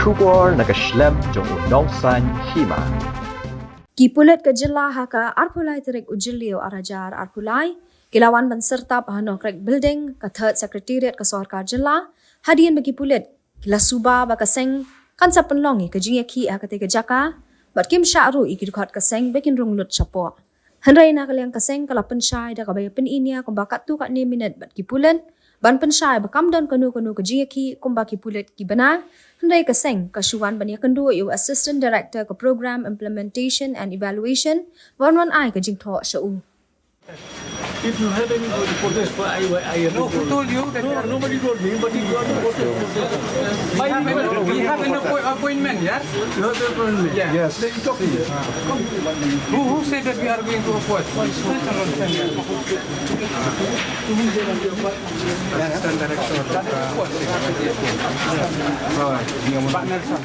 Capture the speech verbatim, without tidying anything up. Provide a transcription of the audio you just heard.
Khubor na ka shlem jong u nongsan hima. Ki pulit ka jylla ha ka arphew lai tarik u Jylliew arhajar arphew lai ki la wan ban syrtap ha Nokrek Building, ka Third Secretariat ka sorkar jylla, hadien ba ki pulit ki la suba ba ka seng kan sa pynlong ïa ka jingïakhih ha katei ka jaka, bad kim shah ruh ïa ki dkhot ka seng ba kin rung lut shapoh. Hynrei na ka liang ka seng ka la pynshai da kaba ïa pyni nia kumba katto katne minit bad ki pulit, ban pynshai ba kam don kano kano ka jingïakhih kumba ki pulit ki bna. Hynrei ka seng ka shu wan ban ïakynduh ïa u Assistant Director ka Program Implementation and Evaluation ban wan ai ka jingthoh sha u. If you have anybody protest for I Y I, no, who told you that? No, nobody told me, but if you want to protest, protest. We have an, we have an appoint-, appointment, yeah? You have an appointment? Yeah. Yes. Then you talk to me. Who, who said that we are going to oppose? Assistant director. Partner, sir.